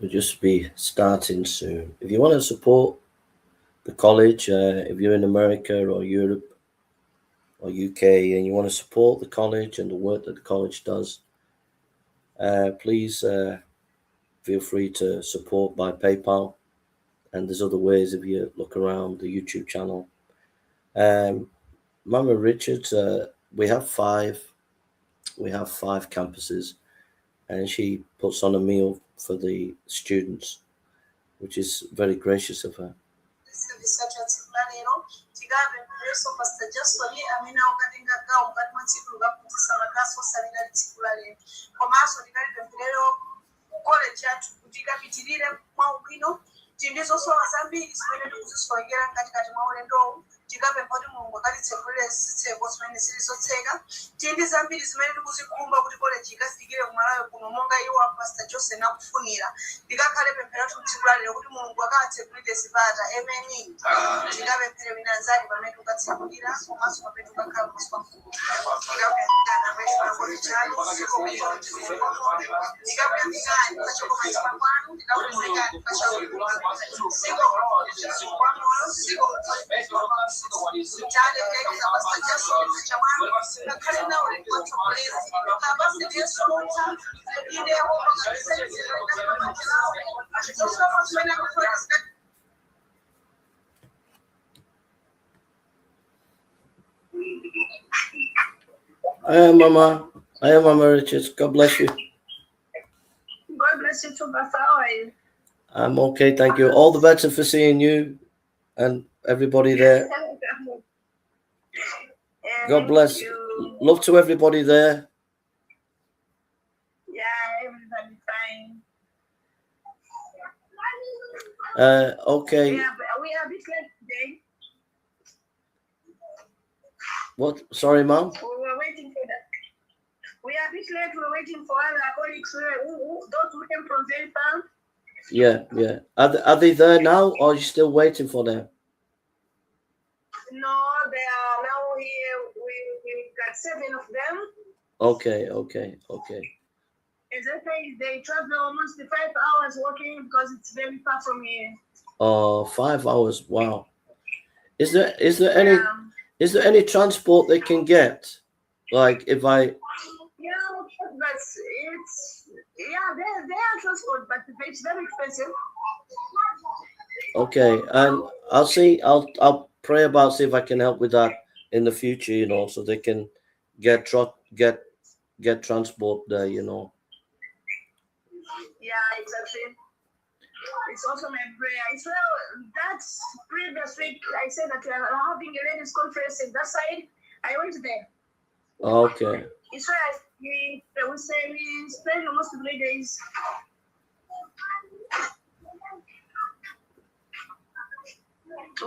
We'll just be starting soon. If you want to support the college, if you're in America or Europe or UK and you want to support the college and the work that the college does, please feel free to support by PayPal. And there's other ways if you look around the YouTube channel. Mama Richards, we have five campuses, and she puts on a meal for the students, which is very gracious of her. Chikape mpoti Mulungu akatitsekulire zitseko zimene zilizotseka tindi zambiri zimene tikuzikumba kuti college ikafikire kumalawi kuno monga iwo Pastor Joseph nakufunira likakhale pemphero tumtsikulire kuti Mulungu akatsekulire zipata amen. Chikape pemphero winanzali pamene tukatsekulira komanso pamene tukakhala kusi kwa mfumu chikape ndana maisha kwa chalo chikape ndikani pachokoma chipambano chikape ndikani pachokoma I am Mama Richards. God bless you. God bless you too, Pastor. How are you? I'm okay, thank you. All the better for seeing you and everybody there. God bless. Love to everybody there. Yeah, everybody fine. Okay. Yeah, we are a bit late today. What? Sorry, Mom? We were waiting for that. We are a bit late. We're waiting for other colleagues. Those who came from very far. Yeah. Are they there now, or are you still waiting for them? No, they are now here. We got 7 of them. Okay. Exactly. They travel almost 5 hours walking because it's very far from here. Oh, 5 hours. Wow. Is there any transport they can get? Like if I. Yeah, but they are transport, but it's very expensive. Okay, and I'll pray about see if I can help with that in the future, so they can get transport there, Yeah, exactly. It's also my prayer. So that's previous week I said that we are having a ladies conference in that side. I went there. Okay. It's why we spend almost 3 days.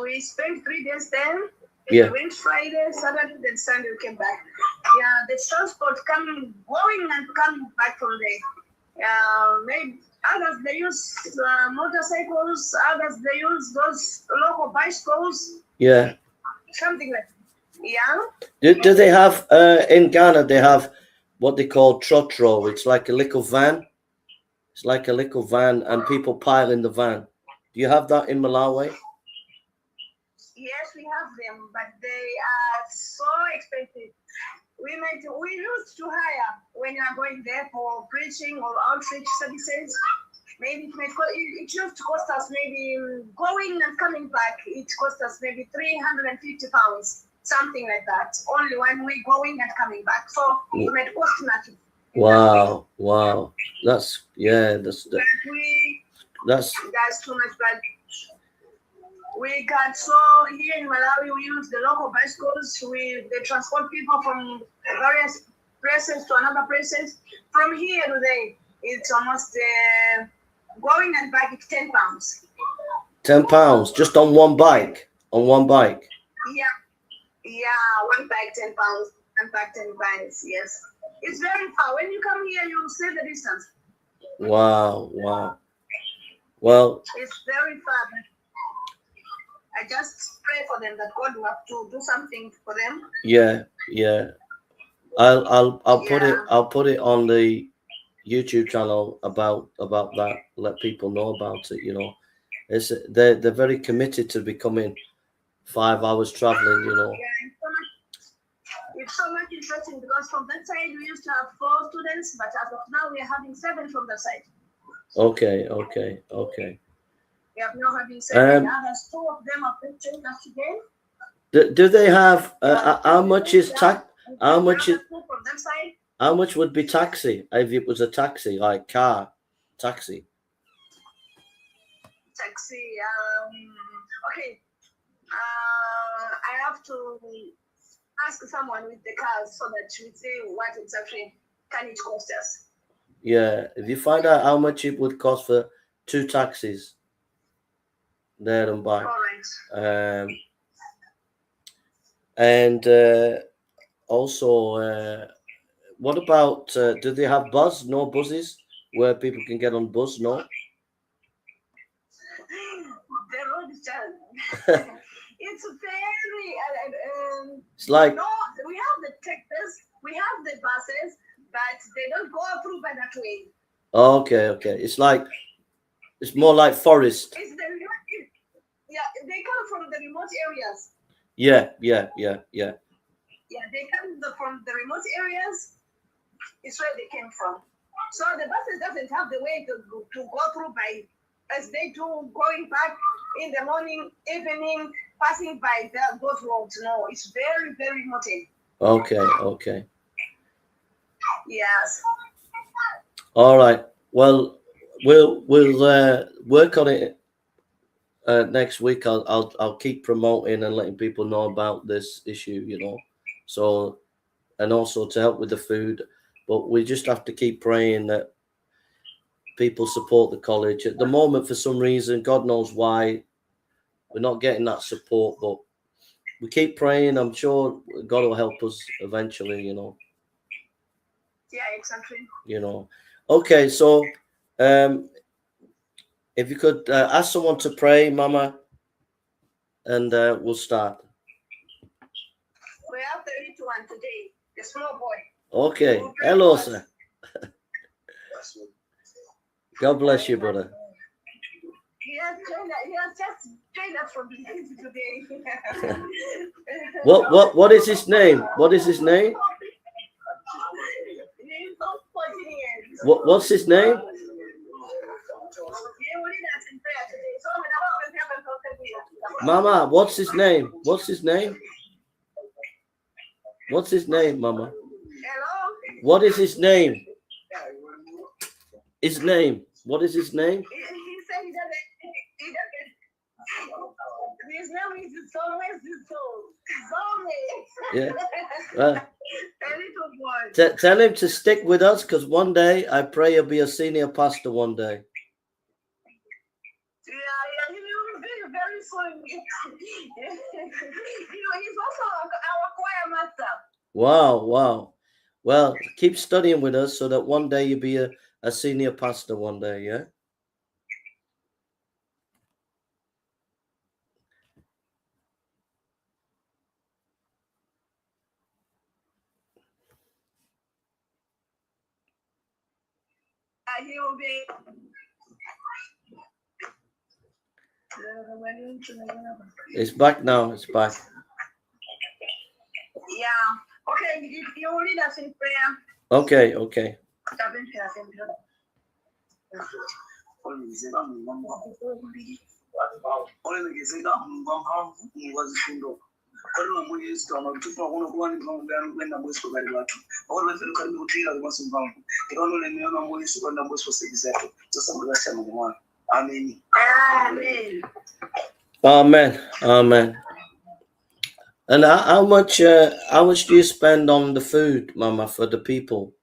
We spent 3 days there. Yeah. We went Friday, Saturday, then Sunday we came back. Yeah, the transport going and coming back from there. Maybe others they use motorcycles, others they use those local bicycles. Yeah. Something like that. Yeah. Do they have in Ghana? They have what they call trotro. It's like a little van. It's like a little van, and people pile in the van. Do you have that in Malawi? Yes, we have them, but they are so expensive. We used to hire when you are going there for preaching or outreach services. Maybe it used to cost us maybe going and coming back. It cost us maybe £350, something like that. Only when we going and coming back. So it might cost nothing. Wow. That's too much. But we got here in Malawi we use the local bicycles. They transport people from various places to another places. From here to there, it's almost going and back. It's £10. £10 just on one bike. On one bike. Yeah, one bike £10. One bike £10. Yes, it's very far. When you come here, you see the distance. Wow. Well, it's very far. I just pray for them that God will have to do something for them. Yeah. I'll put it on the YouTube channel about that. Let people know about it. You know, they're very committed to becoming 5 hours traveling. You know. Yeah, it's so much interesting because from that side we used to have 4 students, but as of now we are having 7 from that side. Okay. We have now having 7. Others, 2 of them are preaching us today. Do they have how much is tax? How much is from that side? how much would be taxi if it was a taxi, like car taxi? Taxi. Okay. I have to ask someone with the cars so that we see what exactly can it cost us. Yeah, if you find out how much it would cost for 2 taxis there and back. All right. And also, what about do they have bus? No buses where people can get on bus? No. The road is just it's very. It's like no, we have the tractors, we have the buses, but they don't go through by that way. okay. It's more like forest. It's the yeah, they come from the remote areas. Yeah. Yeah, they come from the remote areas. It's where they came from. So the buses doesn't have the way to go through by as they do going back in the morning, evening, passing by those roads. No, it's very, very remote. Okay. Yes. All right. Well, we'll work on it next week. I'll keep promoting and letting people know about this issue. You know, so and also to help with the food. But we just have to keep praying that people support the college. At the moment, for some reason, God knows why, we're not getting that support. But we keep praying. I'm sure God will help us eventually. You know. Yeah, exactly. You know. Okay, so if you could ask someone to pray, Mama, and we'll start. We have the little one today, the small boy. Okay. Hello, sir. God bless you, brother. He has just joined us from the today. What is his name? What is his name? What's his name? Mama, what's his name? What's his name? What's his name, Mama? Hello? What is his name? His name. What is his name? He said he doesn't. His name is Zoe. Yeah. A little boy. Tell him to stick with us, because one day I pray he'll be a senior pastor one day. Yeah, he will be very soon. He's also our choir master. Wow. Well, keep studying with us so that one day you'll be a senior pastor one day, yeah? He will be. It's back now. It's back. Yeah. Okay, you will lead us in prayer. Okay. Amen. And how much do you spend on the food, Mama, for the people?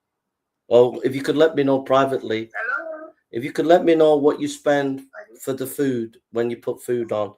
Or if you could let me know privately. Hello? If you could let me know what you spend for the food when you put food on.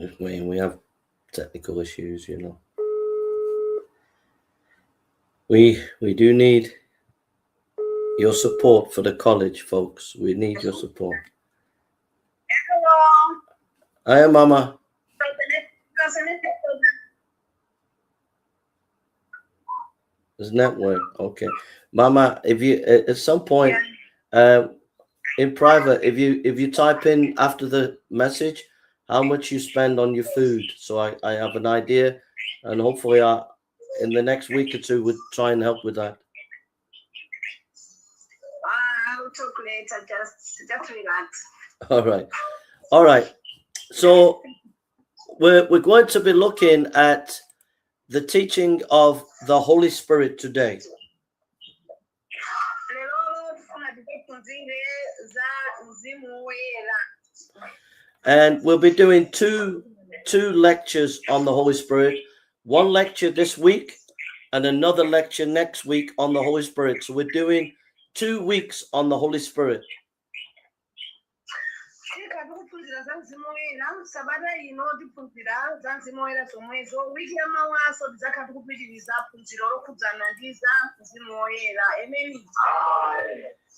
We have technical issues, you know. We do need your support for the college, folks. We need your support. Hello. Hi, Mama. There's network. Okay, Mama. If you at some point, in private, if you type in after the message how much you spend on your food, so I have an idea, and hopefully in the next week or two we'll try and help with that. I'll talk later. Just relax. All right. So we're going to be looking at the teaching of the Holy Spirit today. And we'll be doing two lectures on the Holy Spirit. One lecture this week and another lecture next week on the Holy Spirit. So we're doing 2 weeks on the Holy Spirit.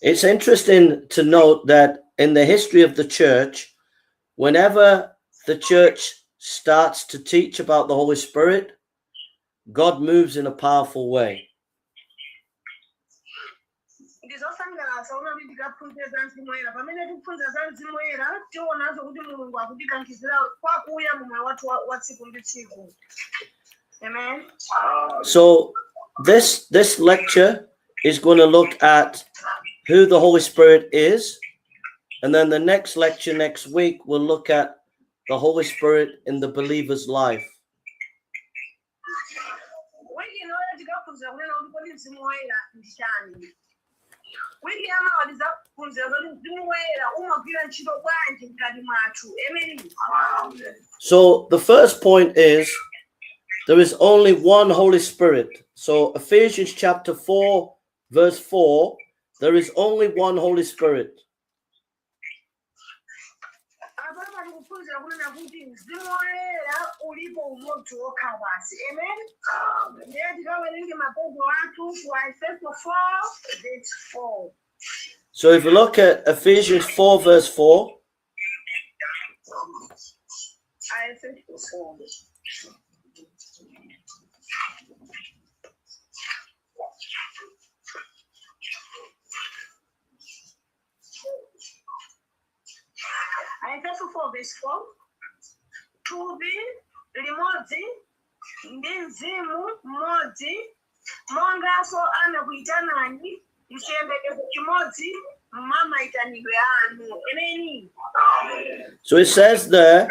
It's interesting to note that in the history of the church, whenever the church starts to teach about the Holy Spirit, God moves in a powerful way. Amen. So this lecture is going to look at who the Holy Spirit is, and then the next lecture next week will look at the Holy Spirit in the believer's life. So the first point is there is only one Holy Spirit. So Ephesians chapter 4 verse 4, there is only one Holy Spirit. So if you look at Ephesians 4 verse 4, Aefeso 4 verse 4. To be mmodzi ndi Mzimu mmodzi monga so anakuitanani mchiyembekezo chimodzi mmamayitanidwe anu. Amen. So it says there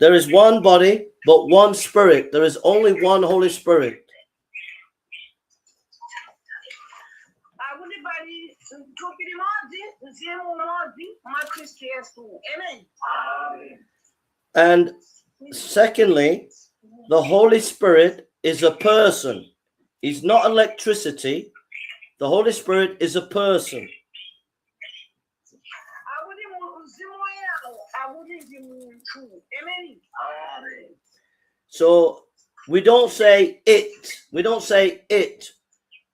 is one body but one spirit. There is only one Holy Spirit. And secondly, the Holy Spirit is a person. He's not electricity. The Holy Spirit is a person. So we don't say it. We don't say it.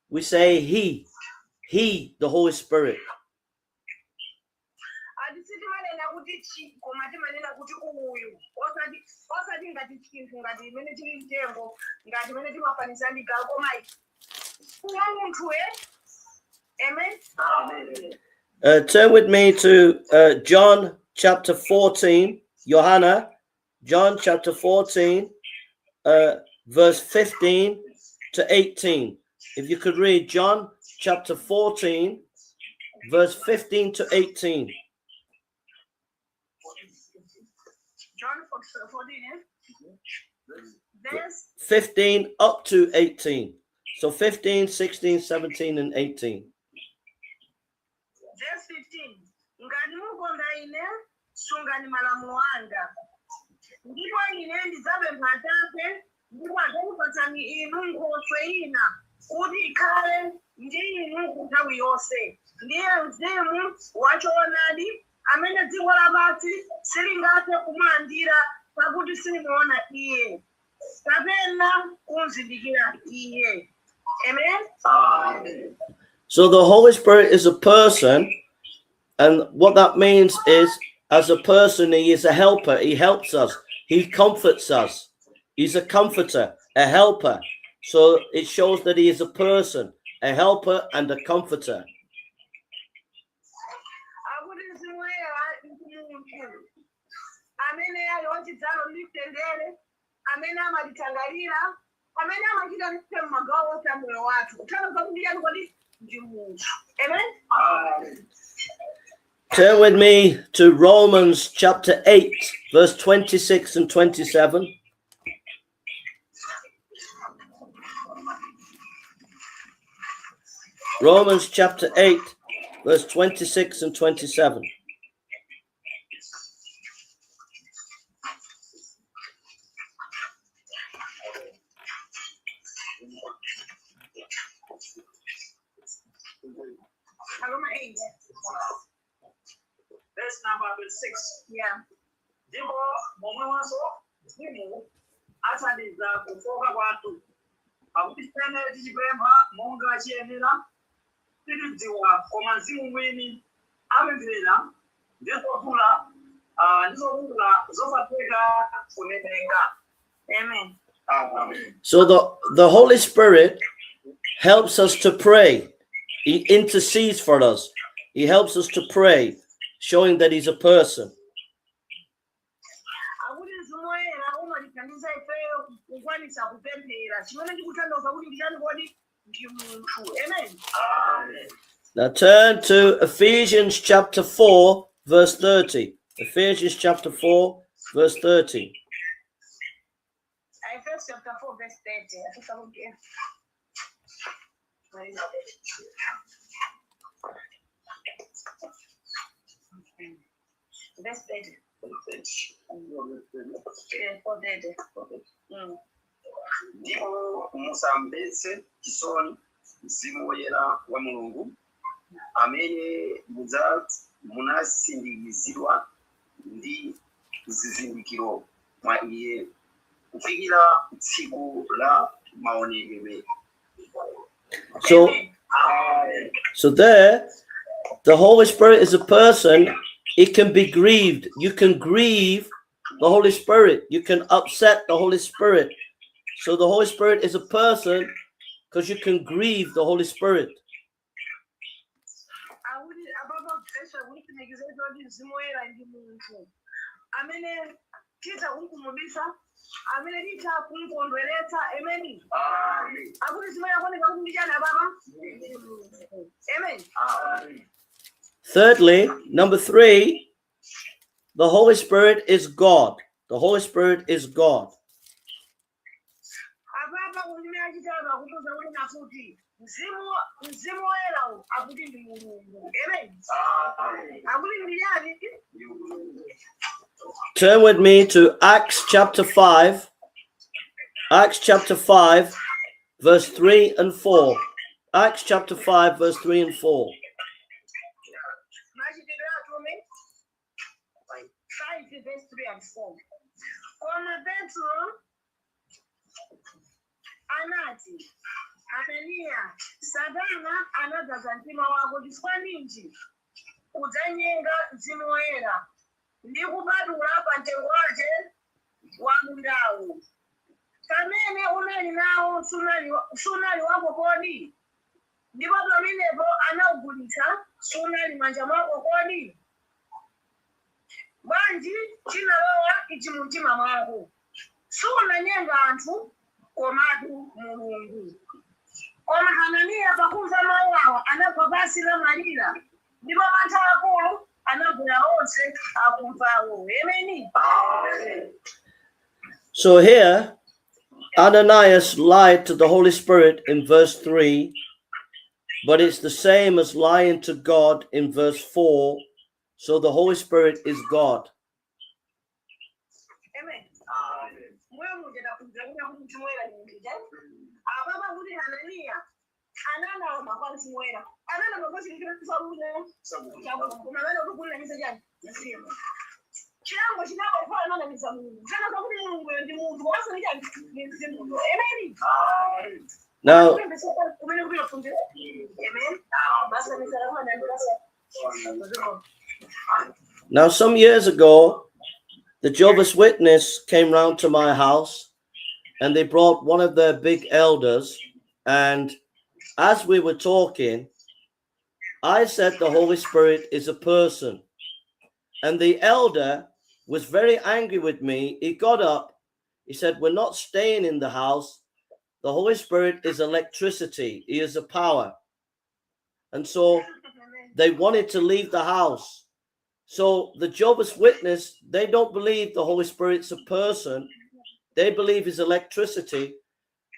We say he. He, the Holy Spirit. Turn with me to John chapter 14. Yohane, John chapter 14, verse 15 to 18. If you could read John chapter 14, verse 15 to 18. John 14, verse 15 up to 18. So 15, 16, 17, and 18. Verse 15. Ngati mukonda ine, sungani malamulo anga. Ndipo ine ndidzapempha Atate, ndipo adzakupatsani inu Nkhoswe ina, kuti ikhale ndi inu kunthawi yonse. Ndiye Mzimu wachoonadi, amene dziko lapansi silingathe kumulandira pakuti sinimuona iye kapena kumzindikira iye. Amen. So the Holy Spirit is a person, and what that means is, as a person, he is a helper. He helps us. He comforts us. He's a comforter, a helper. So it shows that he is a person, a helper and a comforter. Turn with me to Romans chapter 8, verse 26 and 27. Romans chapter 8, verse 26 and 27. Aroma 8. Verse number 6. Yeah. Ndipo momwe wanso Mzimu athandiza kufoka kwathu. Pakuti pamene tichipempha monga chiyenera tikudziwa koma Mzimu mwini amamvera ndizokula zosatheka kuneneka. Amen. So the Holy Spirit helps us to pray. He intercedes for us. He helps us to pray, showing that he's a person. Now turn to Ephesians chapter 4, verse 30. Ephesians chapter 4, verse 30. Aefeso chapter 4, verse 30. Verse 30. Ndipo musambetse chisoni Mzimu Woyera wa Mulungu amene munasindikizidwa ndi zizindikiro mwa Iye kufikira tsiku la maonekedwe. So there, the Holy Spirit is a person. It can be grieved. You can grieve the Holy Spirit. You can upset the Holy Spirit. So the Holy Spirit is a person because you can grieve the Holy Spirit. Thirdly, number 3, the Holy Spirit is God. The Holy Spirit is God. Turn with me to Acts chapter 5. Acts chapter 5, verse 3 and 4. Acts chapter 5, verse 3 and 4. Verse 3 and 4. Koma Petro anati, Anania, Satana anadzaza mtima wako chifukwa ninji kudzanyenga Mzimu Woyera ndi kubadula pa mtengo wake wa mundawu. Pamene unali nawo sunali wako kodi? Ndipo pamenepo anaugulitsa sunali manja mwako kodi? Bwanji chinalowa ichi mumtima mwako. Sunanyenga anthu komatu Mulungu. Koma Anania pakumva mawu awa anagwa pansi namalira. Ndipo anthu akulu anagwera onse akumvawo. Amen. So here, Ananias lied to the Holy Spirit in verse 3, but it's the same as lying to God in verse 4. So the Holy Spirit is God. Amen. chilango chinabva ananamiza Mulungu zvanaka kuti Mulungu ndi munthu wasanika mzimu amen Now, kumene kuti afunde amen masanisa ramana ndikasa now, some years ago, the Jehovah's Witness came round to my house and they brought one of their big elders. And as we were talking, I said the Holy Spirit is a person. And the elder was very angry with me. He got up. He said, we're not staying in the house. The Holy Spirit is electricity. He is a power. And so they wanted to leave the house. So the Jehovah's Witness, they don't believe the Holy Spirit's a person. They believe it's electricity.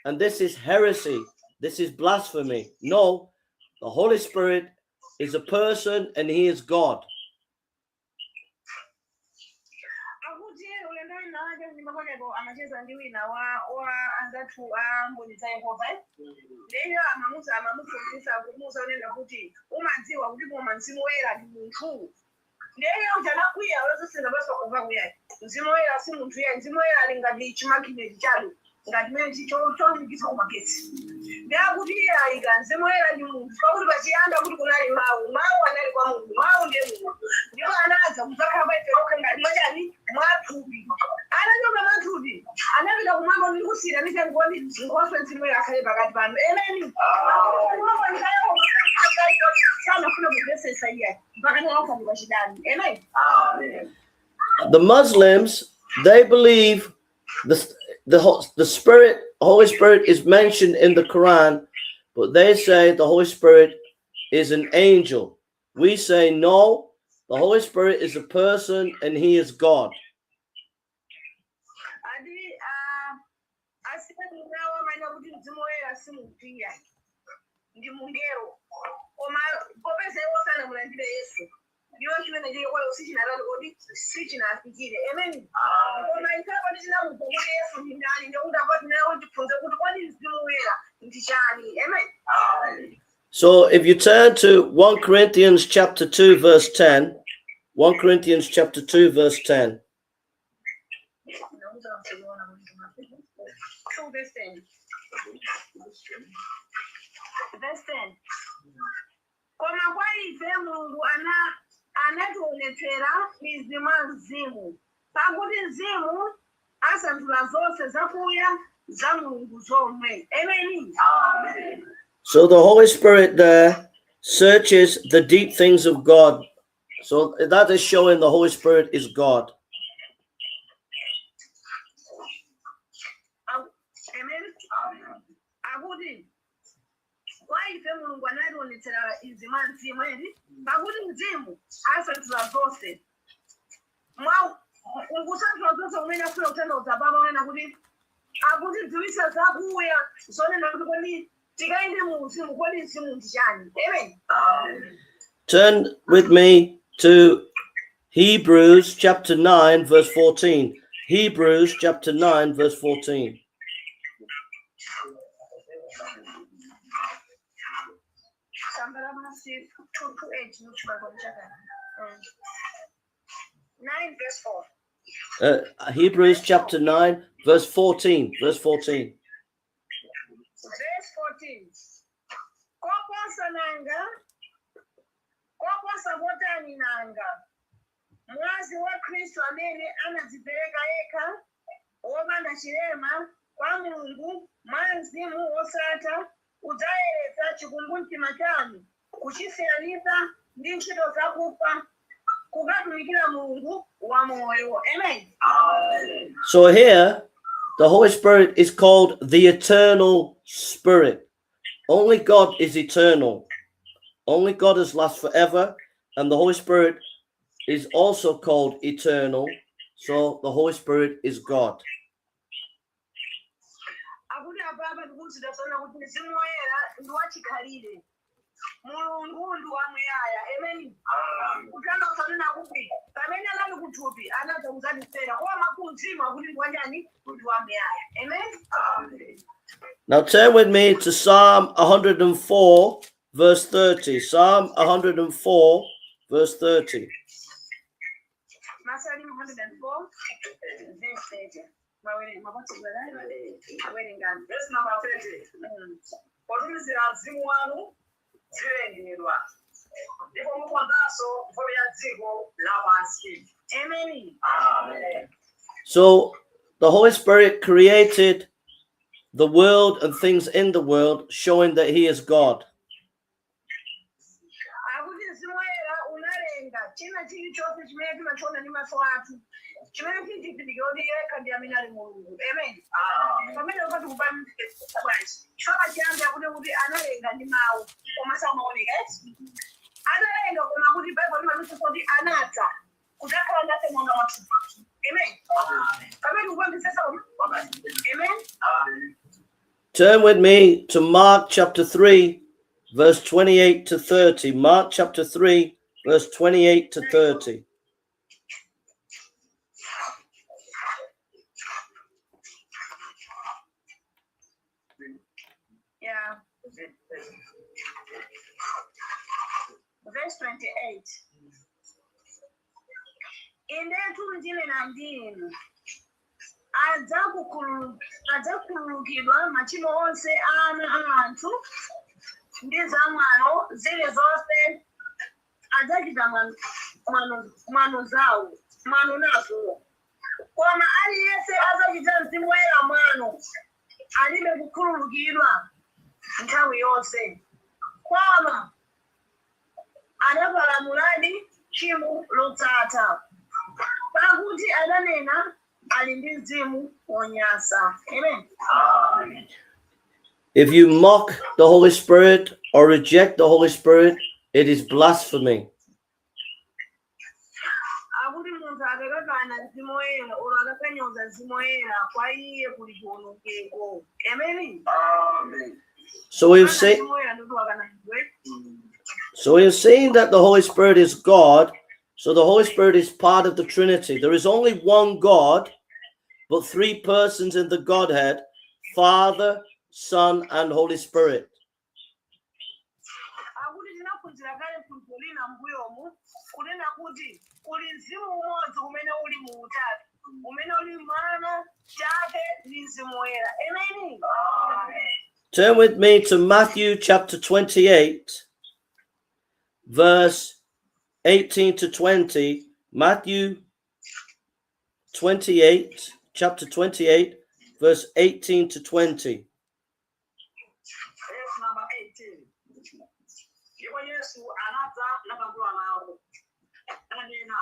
And this is heresy. This is blasphemy. No, the Holy Spirit is a person and he is God. amacheza ndi wina wa anzathu mboni za Yehova leyo amamufundisa kumuza unena kuti umadziwa kuti koma Mzimu Woyera ndi munthu leyo utanakwiya wazosenda basa kuva kuya Mzimu Woyera si munthu ya Mzimu Woyera ali ngati chimakineti chalo ngati mene chomikisa kumakesi ndakuti ayika Mzimu Woyera ndi munthu pakuti pachiyamba kuti kunali mawu anali kwa Mulungu mawu ndiye Mulungu ndipo anaza kudzakhala paiteroka ngati mwachani mwathupi anachoka mathupi anapita kumwamba ndi kusira ndikangoni ngoswe Mzimu Woyera akhale pakati pano amen sanafuna kuvesesa iye mpaka nawafanira pachidani amen. The Muslims, they believe the Spirit, Holy Spirit is mentioned in the Quran, but they say the Holy Spirit is an angel. We say no, the Holy Spirit is a person and he is God. So if you turn to 1 Corinthians chapter 2 verse 10, 1 Corinthians chapter 2 verse 10. Verse 10. Koma kwa ife Mulungu anatiwonetsera mzimu pakuti mzimu asanthula zonse zakuya za Mulungu zomwe amen. So the Holy Spirit there searches the deep things of God. So that is showing the Holy Spirit is God. Amen. Akuti kwa ife Mulungu anatiwonetsera mzimu edi pakuti mzimu asanthula zonse ukusanthula zonse umene afuna kutenda udzapapa unena kuti akuti dziwitsa zakuya zonena kuti kodi tikaende mu mzimu kodi mzimu ndi chani amen. Turn with me to Hebrews chapter 9 verse 14. Hebrews chapter 9 verse 14. Hebrews chapter 9 verse 14. Verse 14. Verse 14. Koposa nanga, koposa botani nanga. Mwazi wa Kristo amene anadzipereka yekha, wopanda chilema kwa Mulungu, mwa Mzimu osati, udzayeretsa chikumbumtima chanu, kuchisiyanitsa ndi ntchito zakufa, kukatumikira Mulungu wa moyo. Amen. So here, the Holy Spirit is called the eternal Spirit. Only God is eternal. Only God has lasted forever. And the Holy Spirit is also called eternal. So the Holy Spirit is God. Mulungu ndi wamuyaya amen. Kutanda usanena kuti pamene anali kuthupi anadza kudzatitsera koma kumzimu akuti ndi wanyani ndi wamuyaya amen. Now turn with me to Psalm 104 verse 30. Psalm 104 verse 30. Masalimu 104, verse 30. Verse number 30. Potumizira mzimu wanu zilengedwa. Ndipo mukondanso nkhope ya dziko lapansi. Amen. Amen. So the Holy Spirit created the world and things in the world, showing that he is God. Akuti mzimu woyera unalenga china chilichonse chimene timachiona ndi maso athu. Chimene chichitikira kuti yekha ndi amene ali Mulungu. Amen. Pamene ukati kupamizika bwanji. Choka chiyambi akuti analenga ndi mawu koma samaoneka. Analenga koma kuti Bible limanena kuti anadza kudakhala ngati monga mathupa. Amen. Pamene ukupamizisa Amen. Turn with me to Mark chapter 3, verse 28 to 30. Mark chapter 3, verse 28 to 30. Yeah. Verse 28. Indetu ndine na ndinu adzakhululukidwa machimo onse ana anthu ndi zamwano zili zonse adzachita mwano nazo. Koma aliyense adzachita mzimu woyera mwano alibe kukhululukidwa nthawi yonse. Koma anapalamuladi tchimo lotsata pakuti adanena ali ndi mzimu wonyansa. Amen. If you mock the Holy Spirit or reject the Holy Spirit, it is blasphemy. Akuti munthu akakana mzimu woyera olo akakanyoza mzimu woyera kwa iye kuli chiwonongeko. Amen. Amen. So we're saying that the Holy Spirit is God. So the Holy Spirit is part of the Trinity. There is only one God, but three persons in the Godhead: Father, Son, and Holy Spirit. Turn with me to Matthew chapter 28, verse 18 to 20. Matthew 28, chapter 28, verse 18 to 20. Verse number 18. Ndipo Yesu anadza napangula nawo. Ananena,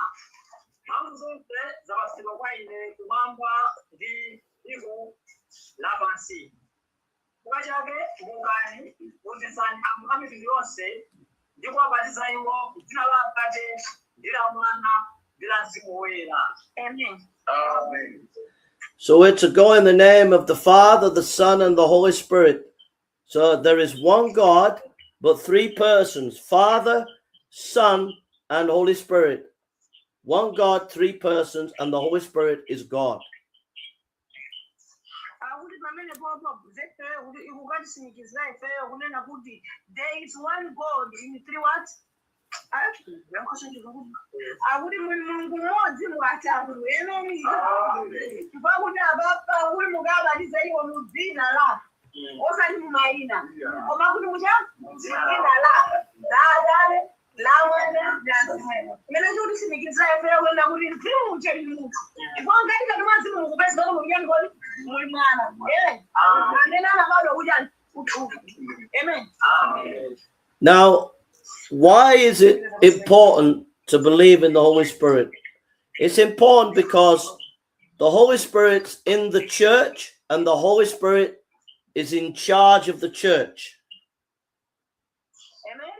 mphamvu zonse zapatsidwa kwa ine kumwamba ndi dziko lapansi. Chifukwa chake bungani, funzitsani anthu a mitundu yonse ndi kuwabatiza iwo m'dzina la Atate ndi la Mwana ndi la Mzimu Woyera. Amen. Amen. So we're to go in the name of the Father, the Son, and the Holy Spirit. So there is one God, but three persons: Father, Son, and Holy Spirit. One God, three persons, and the Holy Spirit is God. There is one God in three what? Akuti Mulungu mmodzi mwatatu. Amen. Pakuti ababa uli mukabatiza iwo mu dzina la osati mu mayina. Koma kuti mucha dzina la Atate, la Mwana, la Mzimu. Mene kuti simikiza ife kwenda kuti mzimu ucheli munthu. Ndipo ngati kati mzimu mukupeza kuti muyani kodi muli mwana. Nena bado kuja utufu. Amen. Amen. Now, why is it important to believe in the Holy Spirit? It's important because the Holy Spirit's in the church and the Holy Spirit is in charge of the church. Amen.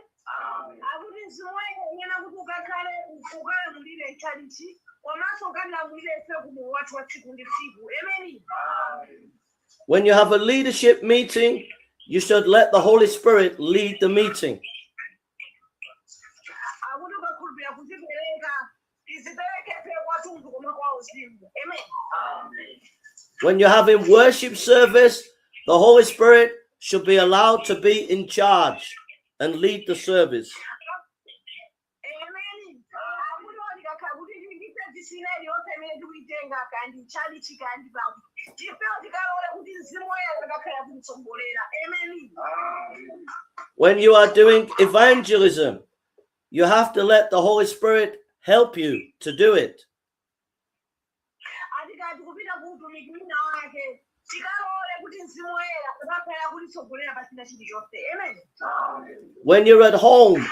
When you have a leadership meeting, you should let the Holy Spirit lead the meeting. When you're having worship service, the Holy Spirit should be allowed to be in charge and lead the service. kandi chalichi kandi babu chifewo tikalola kuti mzimu woyera akakhala kutitsogolera. Amen. When you are doing evangelism, you have to let the Holy Spirit help you to do it. Atikati kupita kuutumiki wina wake tikalole kuti mzimu woyera akakhala kutitsogolera pasina chilichonse. Amen. When you're at home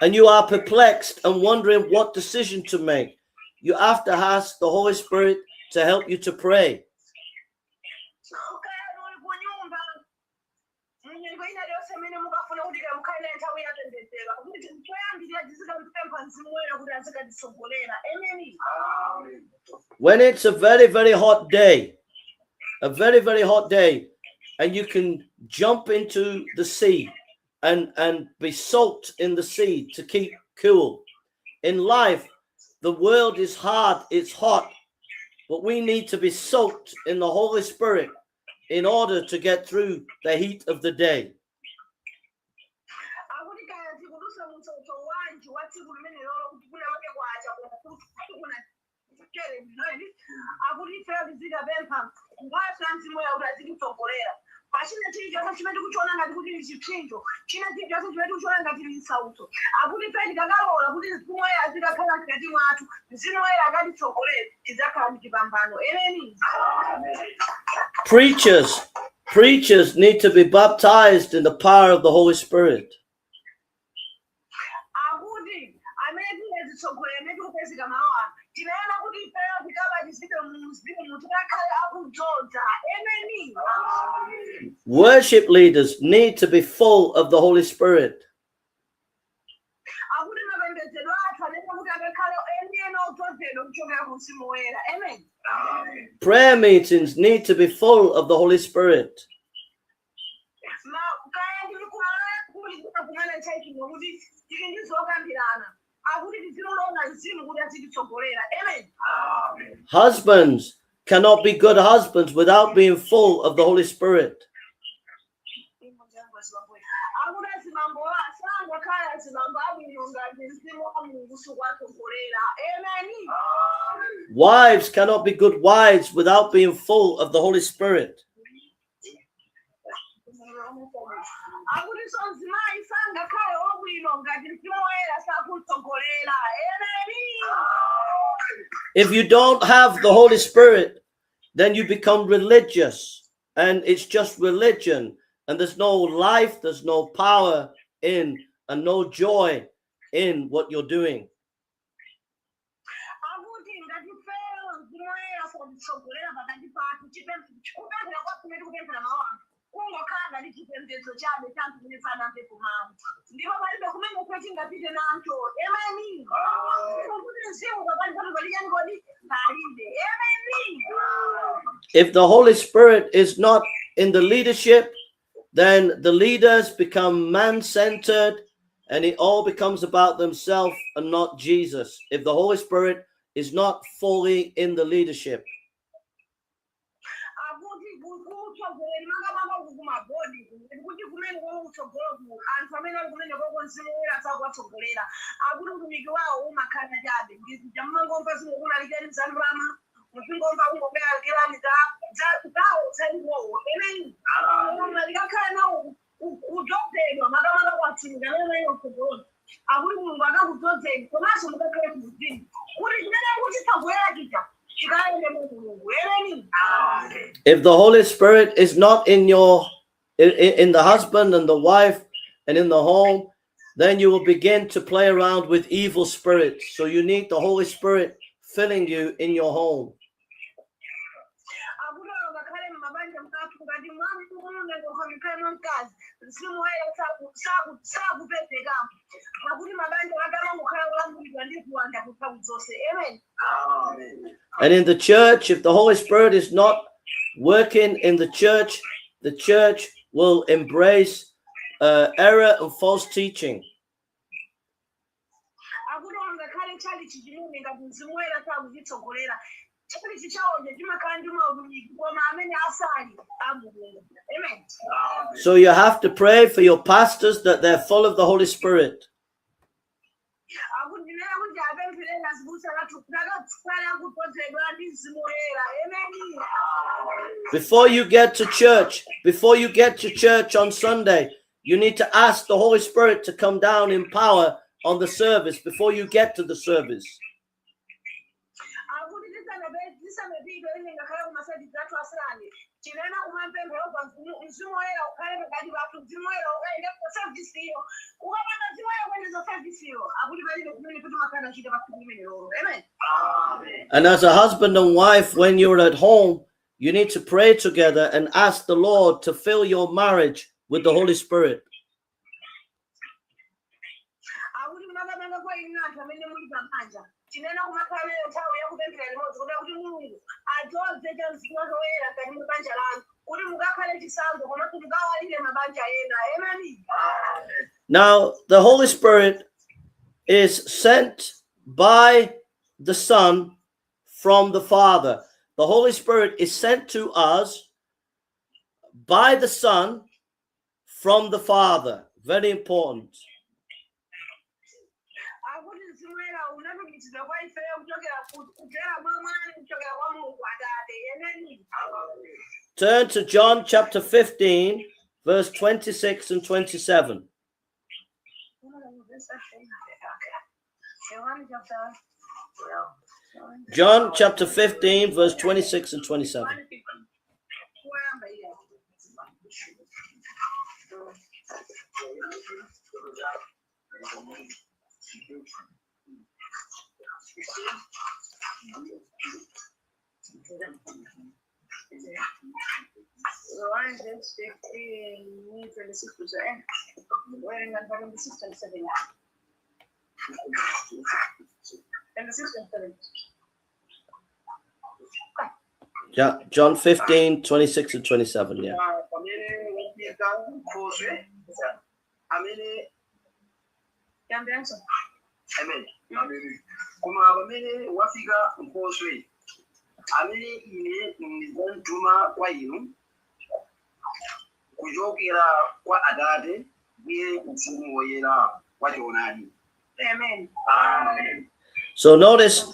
and you are perplexed and wondering what decision to make, you have to ask the Holy Spirit to help you to pray. When it's a very, very hot day, and you can jump into the sea and be soaked in the sea to keep cool. In life, the world is hard, it's hot, but we need to be soaked in the Holy Spirit in order to get through the heat of the day. Pachina chilichonse chimene tikuchiona ngati kuti ndi chipsinjo, china chilichonse chimene tikuchiona ngati ndi nsauto. Akuti ife tikakalola kuti mzimu woyera azikakhala mkati mwathu, mzimu woyera akatitsogolera, tidzakhala ndi chipambano. Amen. Preachers need to be baptized in the power of the Holy Spirit. Akuti amene tizitsogolera ndi kupezeka mawa. Tinaona kuti ifeyo tikabatizidwe mu mzimu tikakhale akudzoza. Amen. Worship leaders need to be full of the Holy Spirit. Akuti mapembedzero athu anena kuti akakhale enieni odzozedwa kuchokera ku mzimu woyera. Amen. Prayer meetings need to be full of the Holy Spirit. Kaya ndili kumana chaiti ngokuti tili ndi zokambirana. Akuti tizilolonga mzimu kuti azititsogolera. Amen. Husbands cannot be good husbands without being full of the Holy Spirit. Wives cannot be good wives without being full of the Holy Spirit. If you don't have the Holy Spirit, then you become religious, and it's just religion, and there's no life, there's no power in, and no joy in what you're doing. If the Holy Spirit is not in the leadership, then the leaders become man-centered and it all becomes about themselves and not Jesus. If the Holy Spirit is not fully in the leadership. If the Holy Spirit is not in the husband and the wife and in the home, then you will begin to play around with evil spirits. So you need the Holy Spirit filling you in your home. And in the church, if the Holy Spirit is not working in the church will embrace error and false teaching. So you have to pray for your pastors that they're full of the Holy Spirit. kupodzedwa ndi Mzimu Woyera. Amen. Before you get to church on Sunday, you need to ask the Holy Spirit to come down in power on the service before you get to the service. And as a husband and wife, when you're at home, you need to pray together and ask the Lord to fill your marriage with the Holy Spirit. Now, the Holy Spirit is sent by the Son from the Father. The Holy Spirit is sent to us by the Son from the Father. Very important. Turn to John chapter 15, verse 26 and 27. John chapter 15, verse 26 and 27. Yeah, John 15, 26 and 27. Yeah. Amen. Kuma bamene wafika nkoswe amene ine ndizantuma kwa inu kuchokera kwa Atate ndiye Mzimu Woyera wa choonadi. Amen. Amen. So notice,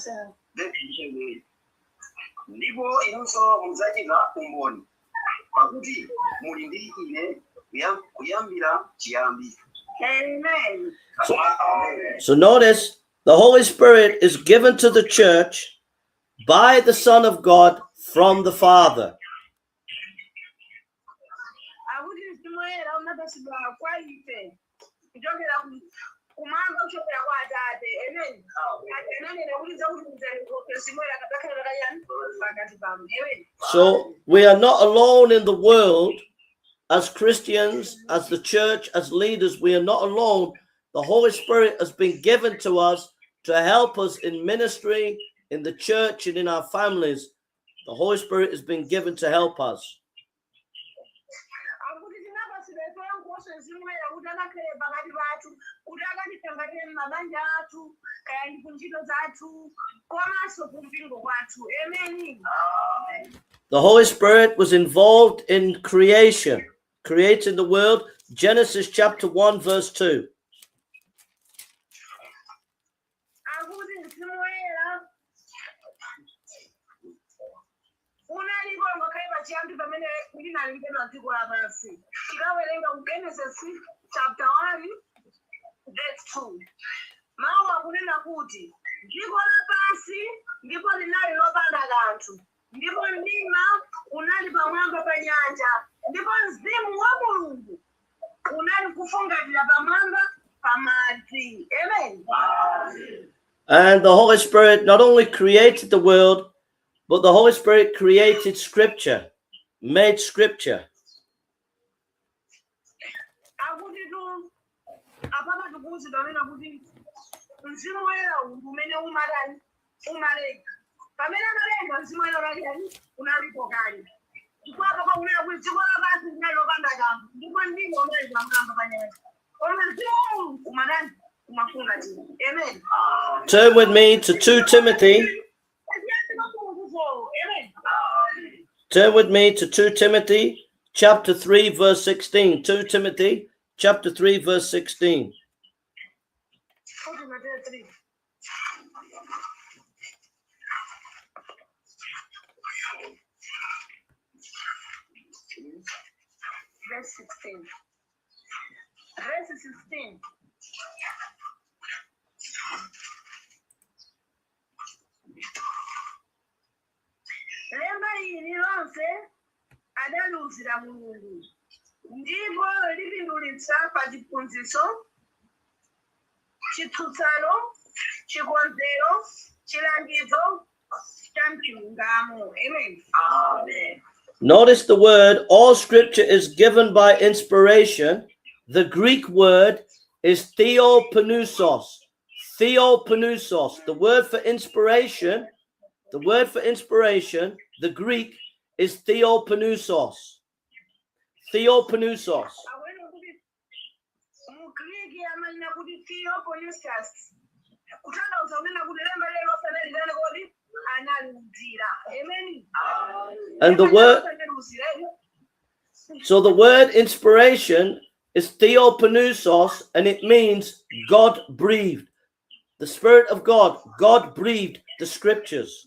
ndipo inunso mudzachita umboni pakuti muli ndi ine kuyambira chiyambi. Amen. So notice, the Holy Spirit is given to the church by the Son of God from the Father. So we are not alone in the world. As Christians, as the church, as leaders, we are not alone. The Holy Spirit has been given to us to help us in ministry, in the church, and in our families. The Holy Spirit has been given to help us. The Holy Spirit was involved in creation, creating the world. Genesis chapter 1, verse 2. Chapter 1, verse 2. Mawu akunena kuti ndipo lapansi ndipo linali lopanda kanthu ndipo mdima unali pamwamba pa nyanja ndipo mzimu wa Mulungu unali kufungatira pamwamba pa madzi. Amen. And the Holy Spirit not only created the world, but the Holy Spirit created Scripture, made Scripture. Turn with me to 2 Timothy. Turn with me to 2 Timothy chapter 3 verse 16. 2 Timothy chapter 3 verse 16. 16. Verse 16. Lemba ili lonse adaluzira Mulungu, ndipo lipindulitsa pa chiphunzitso, chitsutsano, chikonzero, chilangizo cha mchilungamo. Amen. Amen. Notice the word, all scripture is given by inspiration. The Greek word is theopneustos. Theopneustos. The word for inspiration, the Greek is theopneustos. Theopneustos. And the word, so the word inspiration is theopneustos, and it means God breathed. The Spirit of God, God breathed the scriptures.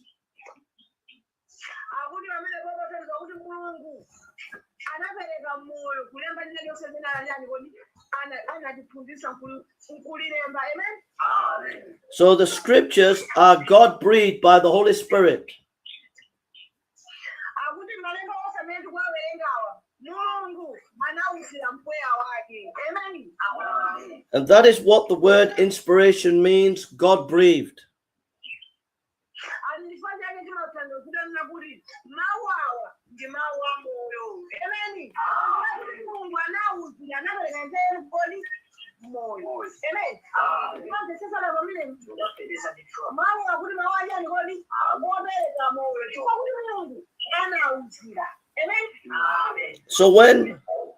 So the scriptures are God breathed by the Holy Spirit. And that is what the word inspiration means, God breathed. So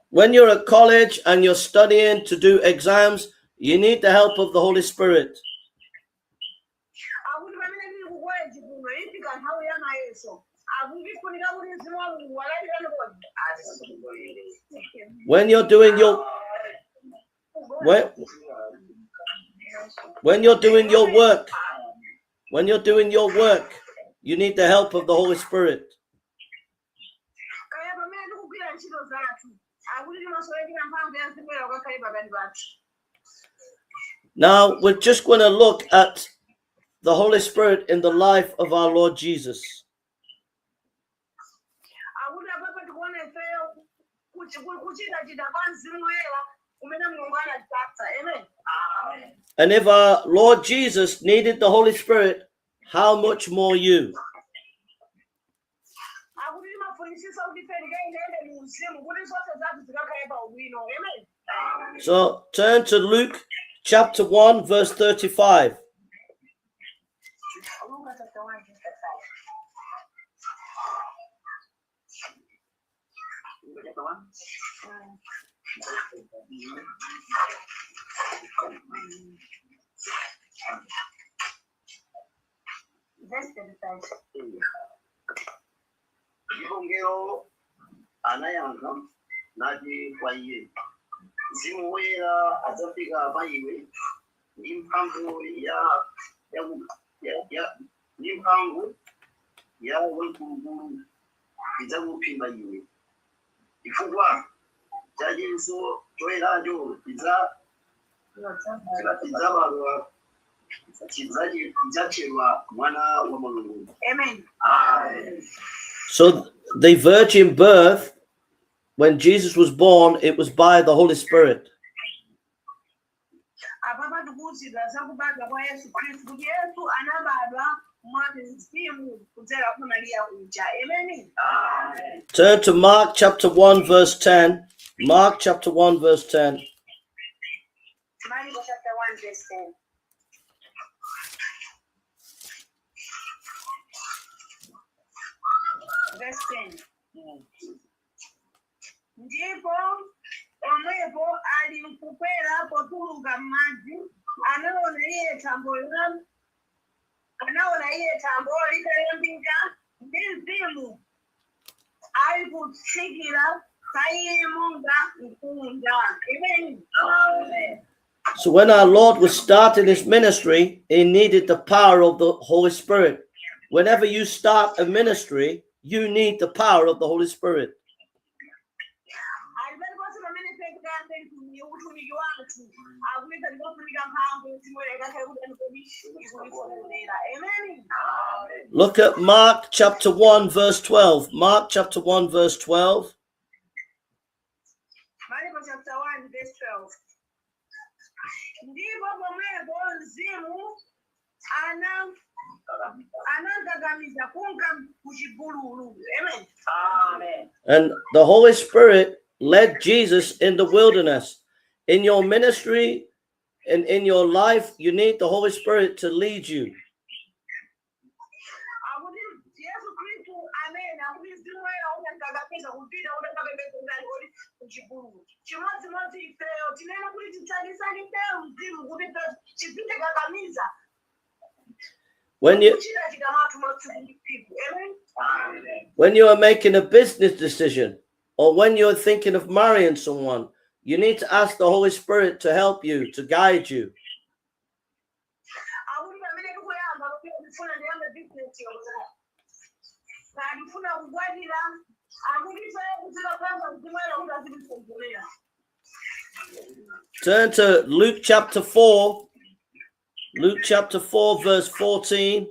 when you're at college and you're studying to do exams, you need the help of the Holy Spirit. When you're doing your work, you need the help of the Holy Spirit. Now we're just going to look at the Holy Spirit in the life of our Lord Jesus. And if our Lord Jesus needed the Holy Spirit, how much more you? So turn to Luke chapter 1 verse 35. Ngero anayankha nati kwa Iye, Mzimu Woyera adzafika pa iwe ndi mphamvu ya wamkulukulu idzakuphimba iwe, chifukwa cha chinso choyeracho chidzabadwa chidzatchedwa mwana wa Mulungu. Amen. Amen. So the virgin birth, when Jesus was born, it was by the Holy Spirit. Turn to Mark chapter 1 verse 10. Mark chapter 1 verse 10. Mark chapter 1 verse 10. Verse 10. Ndipo omwepo alimkukwera potuluka m'madzi, anaona iye thambo litayambika ndi Mzimu alikutsikira pa iye monga nkhunda. Amen. Amen. So when our Lord was starting his ministry, he needed the power of the Holy Spirit. Whenever you start a ministry, you need the power of the Holy Spirit. utumiki wanthu akuita ndikofunika mphamvu timweleka kuti ikulisonera. Amen. Look at Mark chapter 1 verse 12. Mark chapter 1 verse 12. Marko chapter 1 verse 12. Ndipo pomwepo Mzimu anangagamiza kunka kuchipululu. Amen. Amen. And the Holy Spirit led Jesus in the wilderness. In your ministry and in your life, you need the Holy Spirit to lead you. When you are making a business decision, or when you're thinking of marrying someone, you need to ask the Holy Spirit to help you, to guide you. Turn to Luke chapter 4. Luke chapter 4 verse 14.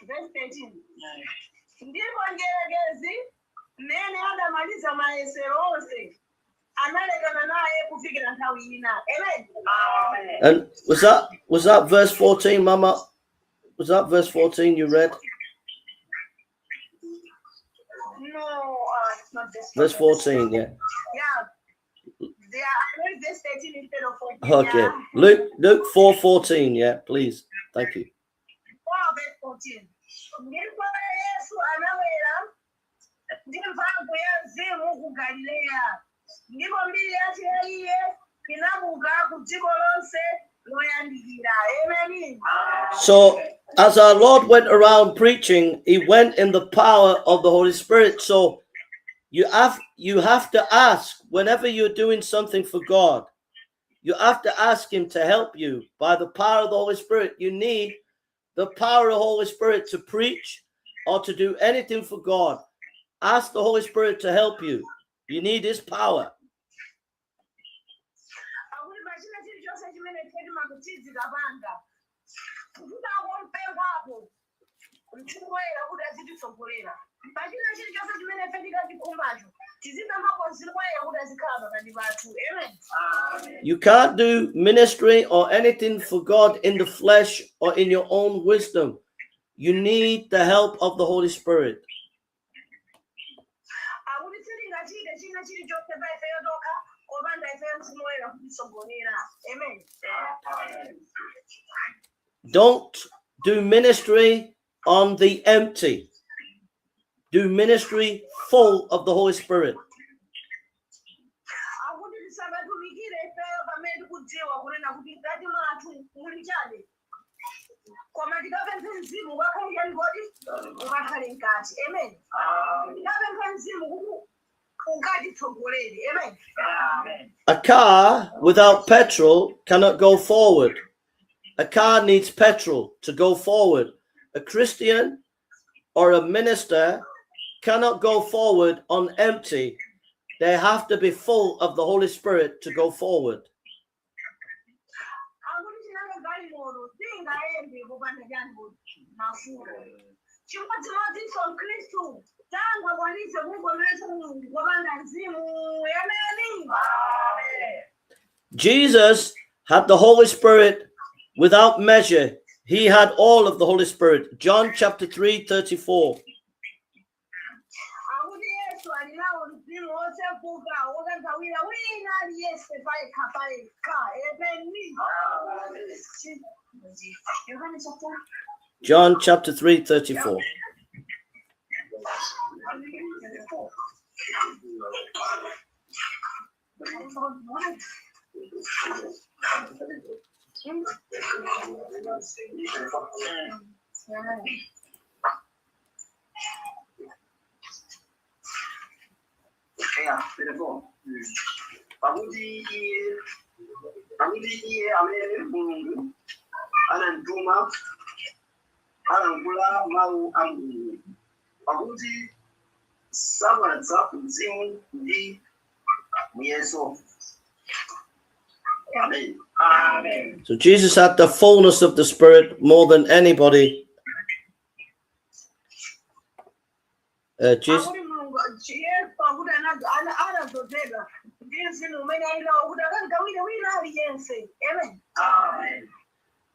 Verse 13. Ndipo ngeregezi mmene adamaliza mayesero onse analekana naye kufikira nthawi ina. Amen. And was that verse 14, Mama? Was that verse 14 you read? No, it's not verse 14, yeah. Yeah. I read verse 13 instead of 14. Okay. Yeah. Luke 4:14, yeah, please. Thank you. 4:14. Ndipo Yesu anawera ndi mphamvu ya Mzimu ku Galileya. Ndipo mbiri yake iye inabuka ku dziko lonse loyandikira. Amen. So as our Lord went around preaching, he went in the power of the Holy Spirit. So you have to ask whenever you're doing something for God, you have to ask him to help you by the power of the Holy Spirit. You need the power of the Holy Spirit to preach or to do anything for God. Ask the Holy Spirit to help you. You need his power. You can't do ministry or anything for God in the flesh or in your own wisdom. You need the help of the Holy Spirit. Don't do ministry on the empty. Do ministry full of the Holy Spirit. A car without petrol cannot go forward. A car needs petrol to go forward. A Christian or a minister cannot go forward on empty. They have to be full of the Holy Spirit to go forward. Jesus had the Holy Spirit without measure. He had all of the Holy Spirit. John chapter 3:34. John chapter 3:34. Pakuti iye pakuti iye amene Mulungu anamtuma alankhula mawu a Mulungu, pakuti samadza mzimu ndi muyeso. Amen. Amen. So Jesus had the fullness of the Spirit more than anybody. Jesus.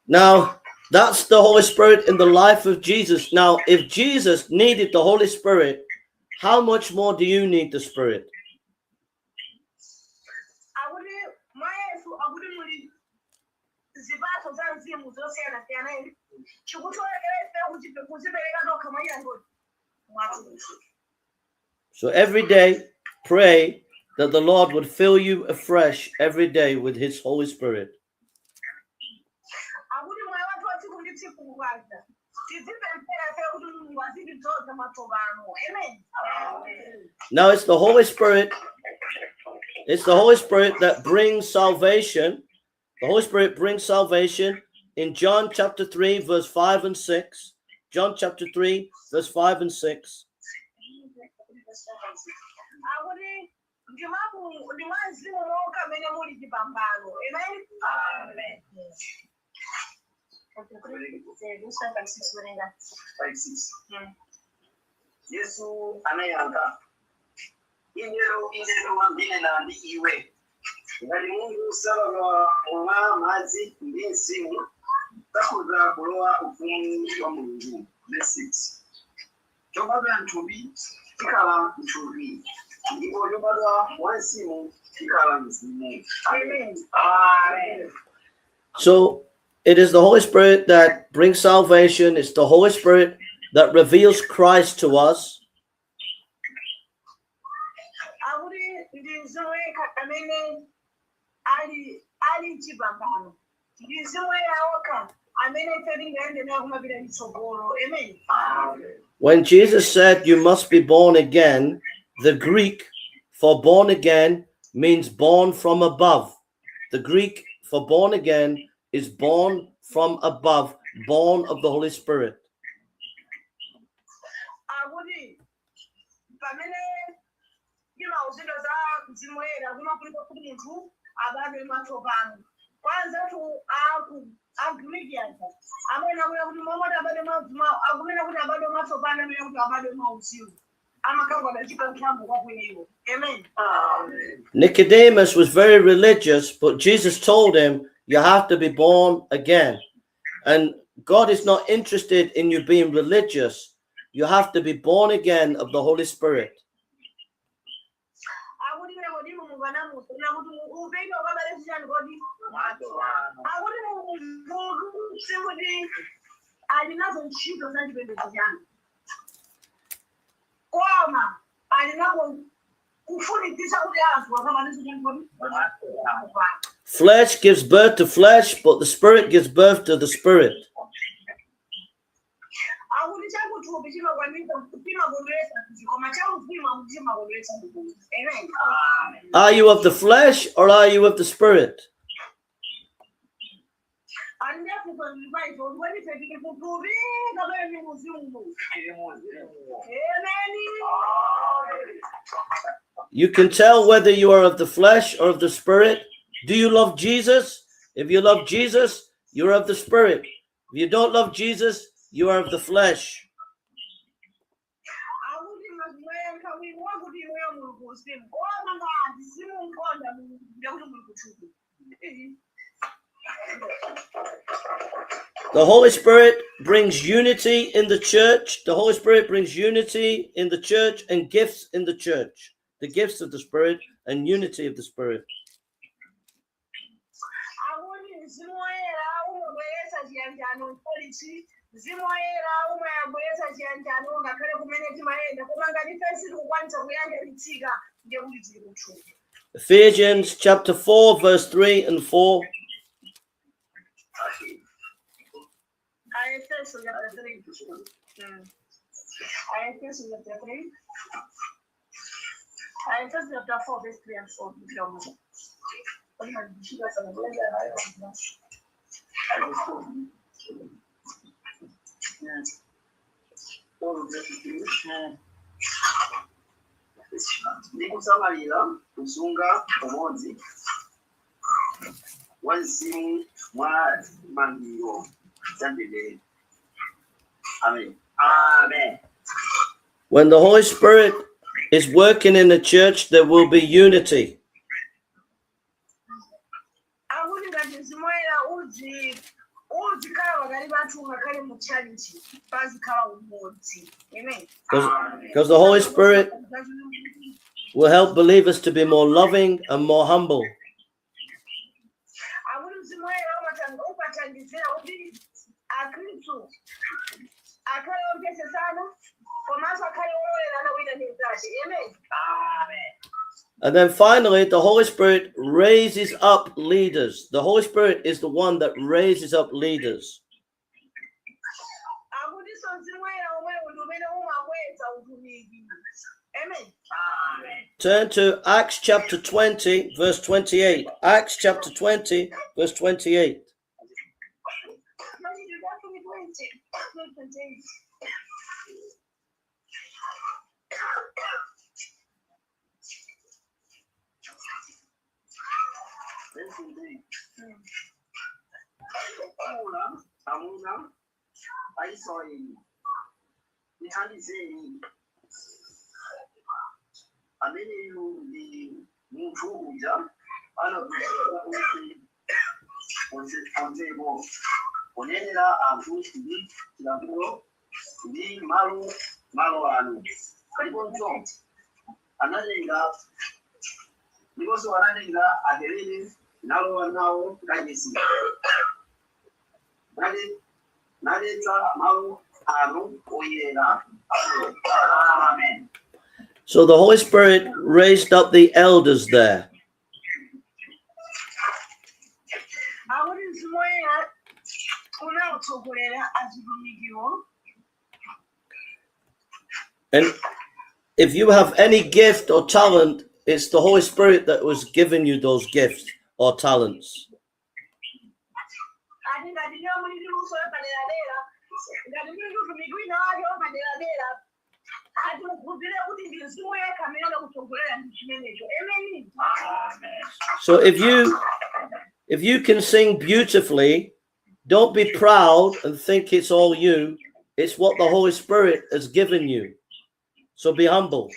Now, that's the Holy Spirit in the life of Jesus. Now, if Jesus needed the Holy Spirit, how much more do you need the Spirit? So every day, pray that the Lord would fill you afresh every day with His Holy Spirit. Now it's the Holy Spirit. It's the Holy Spirit that brings salvation. The Holy Spirit brings salvation in John chapter 3, verse 5 and 6. John chapter 3, verse 5 and 6. Yesu anayankha, inero ndine nandi iwe. Ngati Mulungu sabadwa mwa madzi ndi mzimu, sakhoza kulowa ufumu wa Mulungu. Verse 6. Chobadwa m'thupi chikhala m'thupi, ndipo chobadwa mwa mzimu chikhala mzimu. Amen. Amen. So it is the Holy Spirit that brings salvation. It's the Holy Spirit that reveals Christ to us. When Jesus said you must be born again, the Greek for born again means born from above. The Greek for born again is born from above, born of the Holy Spirit. Nicodemus was very religious, but Jesus told him, you have to be born again. And God is not interested in you being religious. You have to be born again of the Holy Spirit. Flesh gives birth to flesh, but the Spirit gives birth to the Spirit. Are you of the flesh or are you of the Spirit? You can tell whether you are of the flesh or of the Spirit. Do you love Jesus? If you love Jesus, you're of the Spirit. If you don't love Jesus, you are of the flesh. The Holy Spirit brings unity in the church. The Holy Spirit brings unity in the church and gifts in the church. The gifts of the Spirit and unity of the Spirit. Ephesians chapter 4, verse 3 and 4. Aefeso chapter 3. Aefeso chapter 3. Aefeso chapter 4, verse 3 and 4. Ndikusamalira kusunga umodzi wa mzimu mwa mangiro zambiri. Amen. Amen. When the Holy Spirit is working in the church, there will be unity. Because the Holy Spirit will help believers to be more loving and more humble. And then finally, the Holy Spirit raises up leaders. The Holy Spirit is the one that raises up leaders. Turn to Acts chapter 20, verse 28. Acts chapter 20, verse 28. Mthandizi amene ndi munthu uja anakuonzeko kunenera anthu ndi chilamulo ndi malo anu kaliponso analenga ndiponso analenga akelele nalowa nawo kachisi naletsa malo anu oyera. Amen. So the Holy Spirit raised up the elders there. And if you have any gift or talent, it's the Holy Spirit that was giving you those gifts or talents. So if you can sing beautifully, don't be proud and think it's all you. It's what the Holy Spirit has given you. So be humble.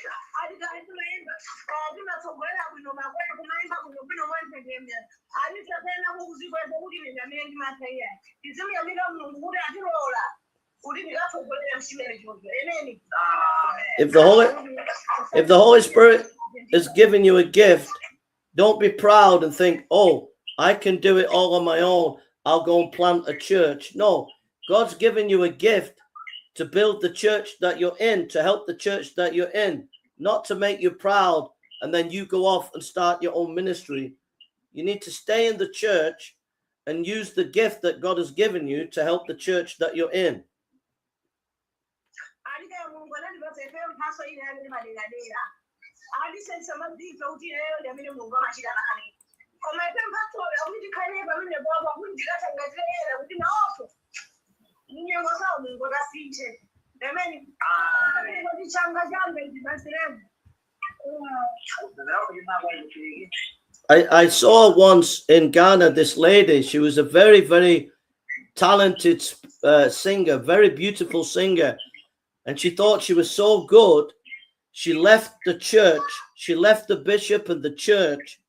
If the Holy Spirit is giving you a gift, don't be proud and think, oh, I can do it all on my own. I'll go and plant a church. No, God's given you a gift to build the church that you're in, to help the church that you're in, not to make you proud and then you go off and start your own ministry. You need to stay in the church and use the gift that God has given you to help the church that you're in. I saw once in Ghana this lady. She was a very, very talented singer, very beautiful singer. And she thought she was so good. She left the church. She left the bishop and the church.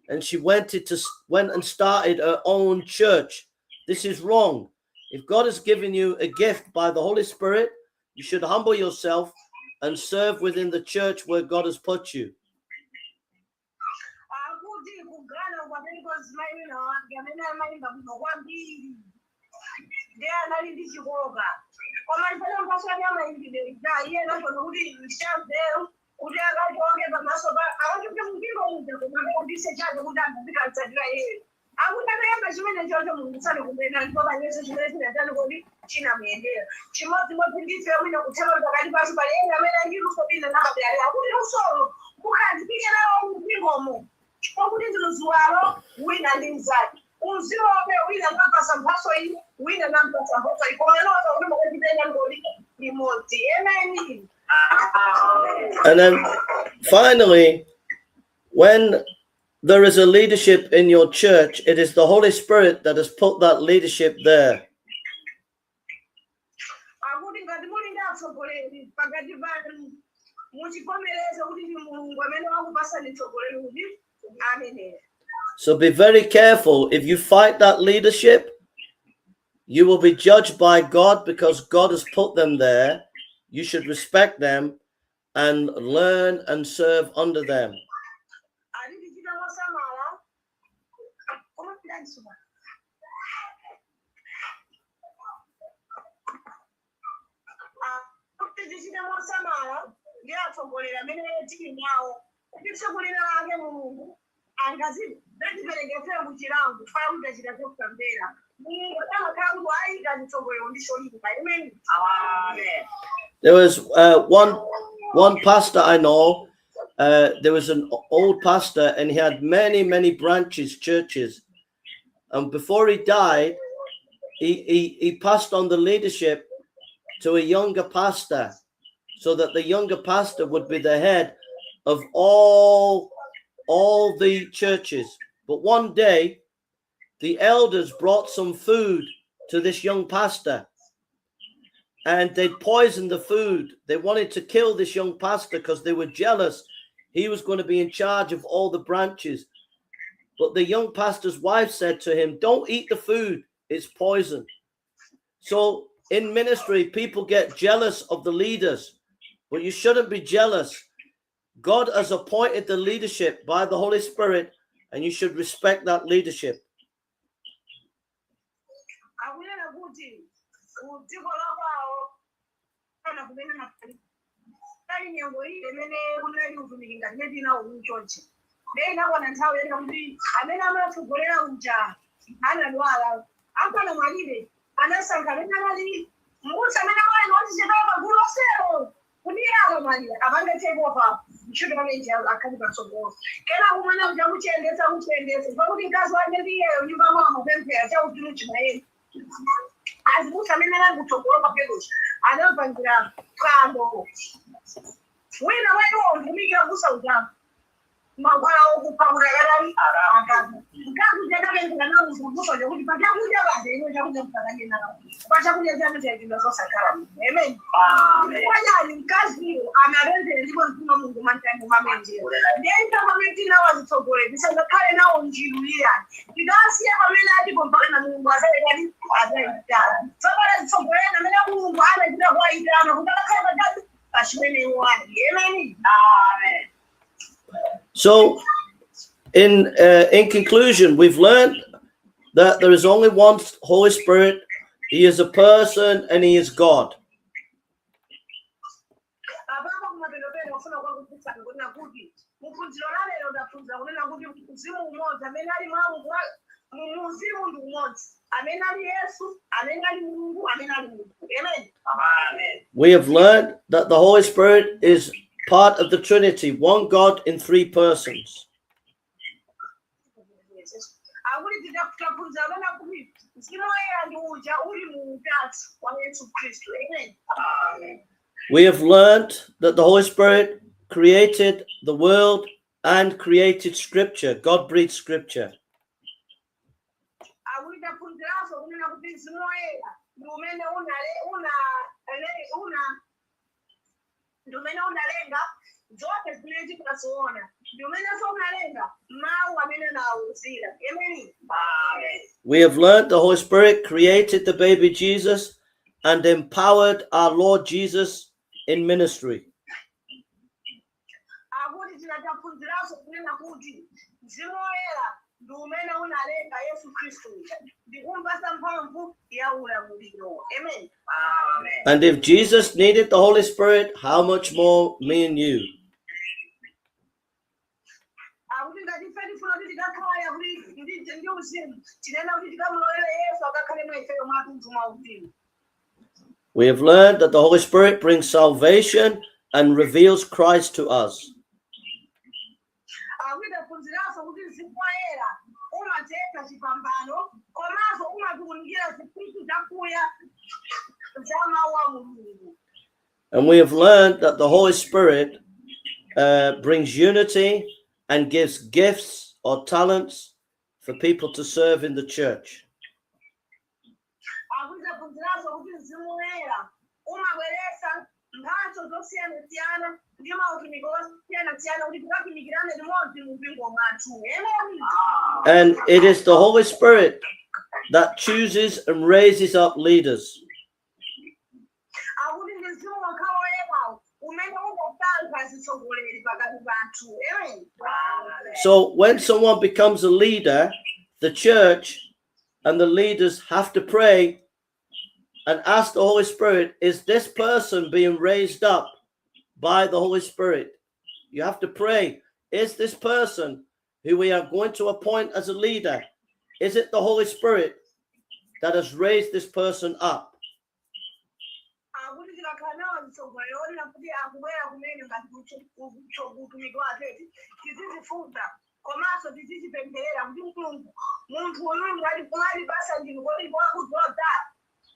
And she went and started her own church. This is wrong. If God has given you a gift by the Holy Spirit, you should humble yourself and serve within the church where God has put you. pakuti ndinozuwalo wina ndi mzake uziombe wina mpasa mphaso iyi wina nampasa mphaso iyi koma lero kuti mukatitenga ngoli limodzi. Amen. And then finally, when there is a leadership in your church, it is the Holy Spirit that has put that leadership there. So be very careful. If you fight that leadership, you will be judged by God because God has put them there. You should respect them and learn and serve under them. There was one pastor I know. There was an old pastor, and he had many branches, churches. And before he died, he passed on the leadership to a younger pastor, so that the younger pastor would be the head of all the churches. But one day, the elders brought some food to this young pastor, and they poisoned the food. They wanted to kill this young pastor because they were jealous. He was going to be in charge of all the branches. But the young pastor's wife said to him, "Don't eat the food. It's poison." So in ministry, people get jealous of the leaders, but you shouldn't be jealous. God has appointed the leadership by the Holy Spirit, and you should respect that leadership. So, in conclusion, we've learned that there is only one Holy Spirit. He is a person and he is God. We have learned that the Holy Spirit is part of the Trinity, one God in three persons. We have learned that the Holy Spirit created the world and created Scripture. God breathed Scripture. We have learned the Holy Spirit created the baby Jesus and empowered our Lord Jesus in ministry. And if Jesus needed the Holy Spirit, how much more me and you? We have learned that the Holy Spirit brings salvation and reveals Christ to us. Woyera umathetha chipambano komanso umatiunikira ziphithi zakuya zamawu a Mulungu. And we have learned that the Holy Spirit brings unity and gives gifts or talents for people to serve in the church. Akuzabvunziranso kuti Mzimu Woyera umabweretsa mphatso zosiyana-siyana ndi mautumiki osiyana-siyana kuti tikatumikirane limodzi mu mpingo mwathu. And it is the Holy Spirit that chooses and raises up leaders. Akuti ndi Mzimu wakha Woyerawo umene ungosankha zitsogoleri pakati pathu. So when someone becomes a leader, the church and the leaders have to pray and ask the Holy Spirit, is this person being raised up by the Holy Spirit? You have to pray, is this person who we are going to appoint as a leader, is it the Holy Spirit that has raised this person up? Komanso tizichipempherera kuti munthu uyu ngati basa ndinu kodi wakudzoza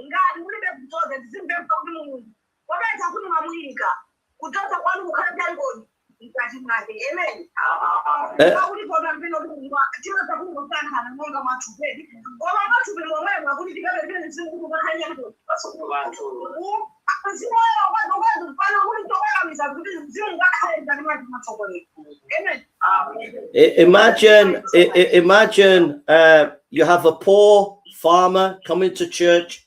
ngati ulibe kudzoza tizimpempha kuti mulungu popeza kuti mwamuyika kudzoza kwanu kukhale talikoni mkati mwake. Amen. Akuti pona mpino kuti tinoza kungosankhana monga mwathupi koma mwathupi momwemo akuti tikapemphere mzimu kuti ukakhanya kuti Imagine you have a poor farmer coming to church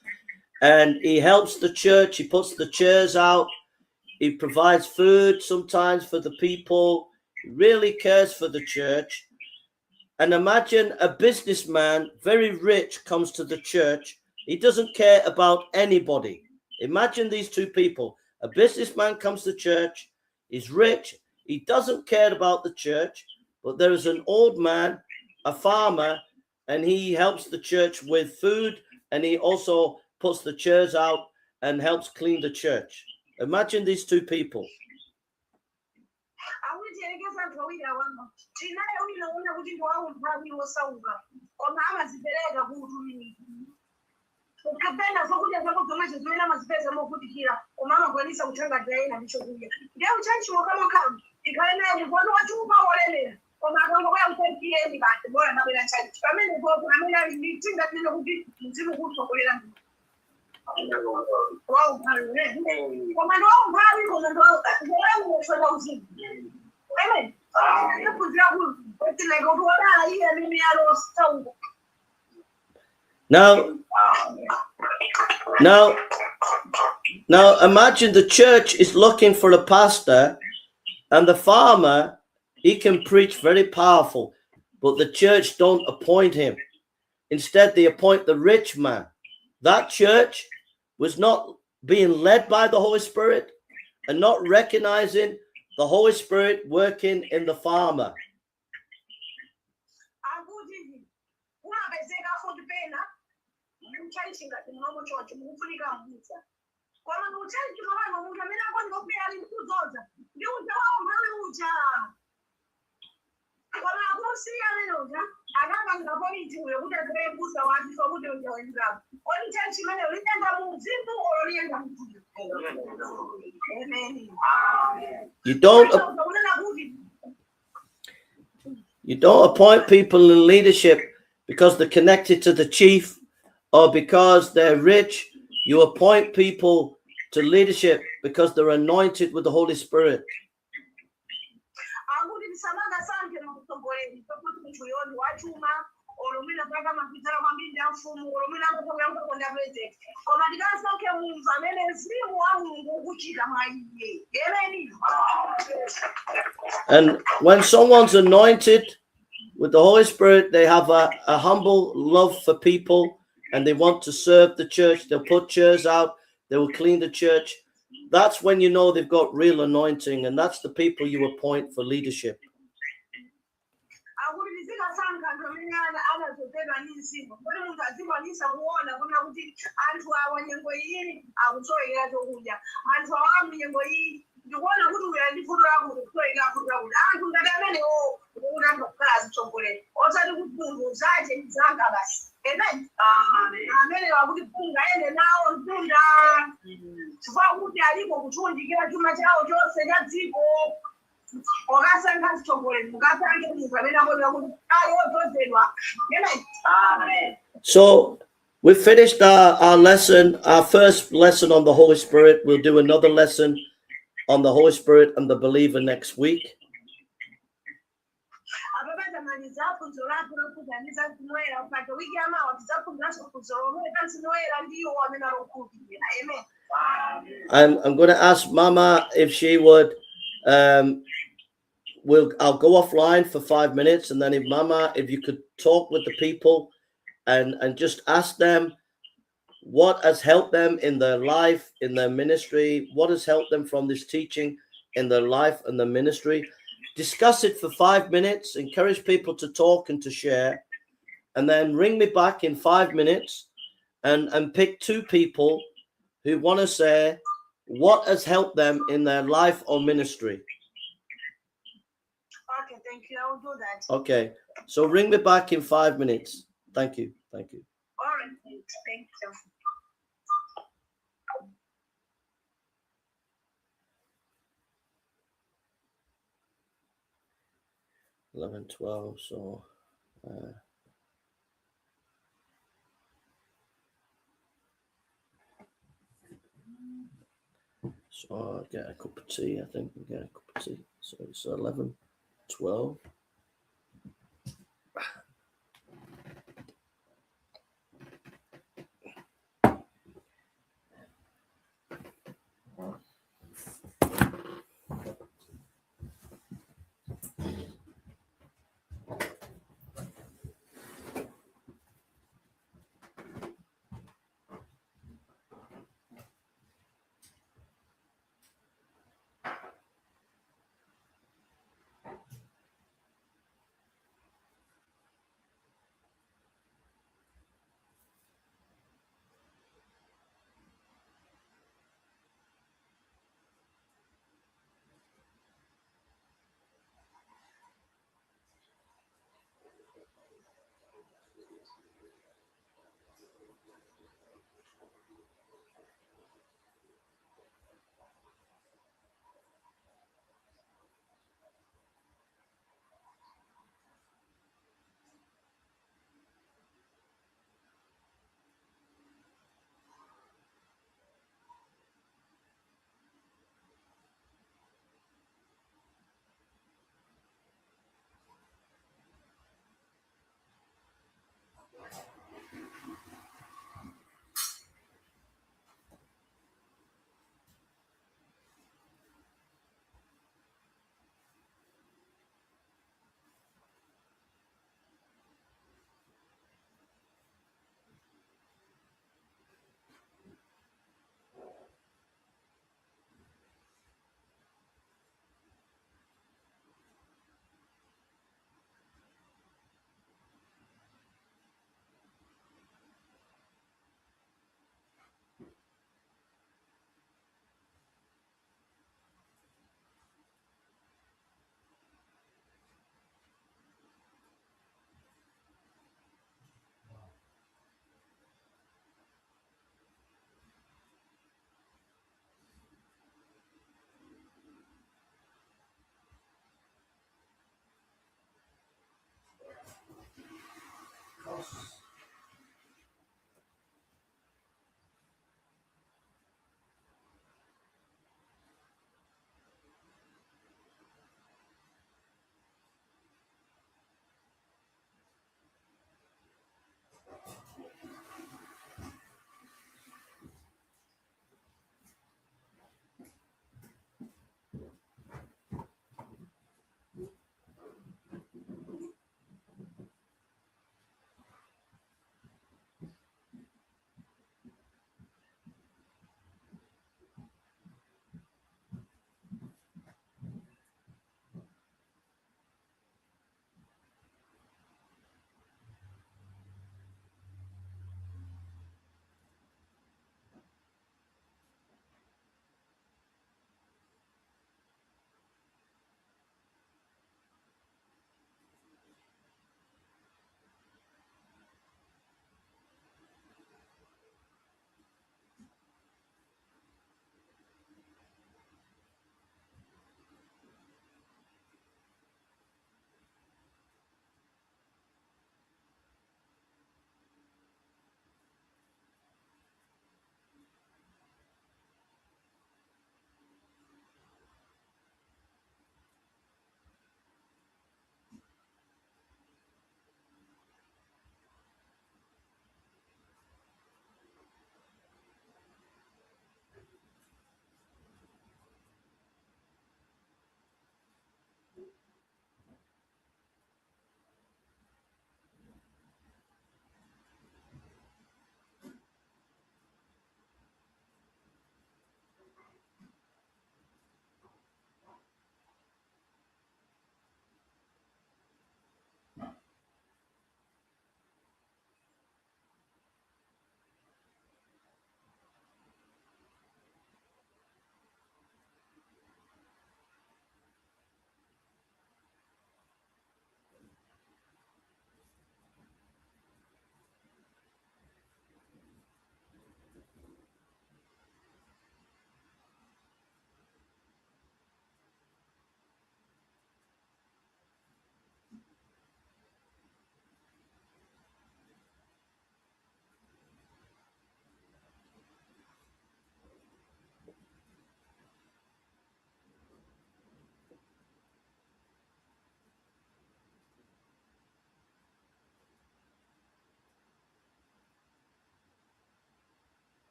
and he helps the church, he puts the chairs out, he provides food sometimes for the people, he really cares for the church. And imagine a businessman, very rich, comes to the church, he doesn't care about anybody. Imagine these two people. A businessman comes to church, he's rich, he doesn't care about the church, but there is an old man, a farmer, and he helps the church with food, and he also puts the chairs out and helps clean the church. Imagine these two people. Kapena zokudya zako zomwe zimene amazipeza movutikira koma amagwanisa kuthenga dayina ndi chokudya. Ndiye uchanchimo kamakhamu ikhale naye mukono wachupa wolemera koma akangokwera mtentiyeni basi bora nabwera chanchi pamene popo amene ali mitinga tine kuti mzimu kutsokolera waumphawi koma ndi waumphawi koma ndiwaumphawi uzimu. Amen. Ndikuphunzira kuti like kuti wadala iye amene yalosauko. Now imagine the church is looking for a pastor and the farmer, he can preach very powerful, but the church don't appoint him. Instead, they appoint the rich man. That church was not being led by the Holy Spirit and not recognizing the Holy Spirit working in the farmer. You don't appoint people in leadership because they're connected to the chief or because they're rich. You appoint people to leadership because they're anointed with the Holy Spirit. And when someone's anointed with the Holy Spirit, they have a humble love for people and they want to serve the church. They'll put chairs out, they will clean the church. That's when you know they've got real anointing, and that's the people you appoint for leadership. unandokhala azitsogolera osati kuti munthu zache ndizanga basi. Amen. Amene wakuti mpunga ende nawo mtunda chifukwa kuti alipo kuchundikira chuma chawo chonse cha dziko okasankha azitsogolera mukasankhe munthu amene akonera kuti ali wodzozedwa. Amen. So we finished our lesson, our first lesson on the Holy Spirit. We'll do another lesson on the Holy Spirit and the believer next week. I'm going to ask Mama if she would. I'll go offline for 5 minutes, and then if you could talk with the people and just ask them what has helped them in their life, in their ministry, what has helped them from this teaching in their life and their ministry. Discuss it for 5 minutes, encourage people to talk and to share, and then ring me back in 5 minutes and pick 2 people who want to say what has helped them in their life or ministry. Okay, thank you. I will do that. Okay, so ring me back in 5 minutes. Thank you. Thank you. All right, thank you. 11:12. So I'll get a cup of tea. I think we'll get a cup of tea. So it's 11:12.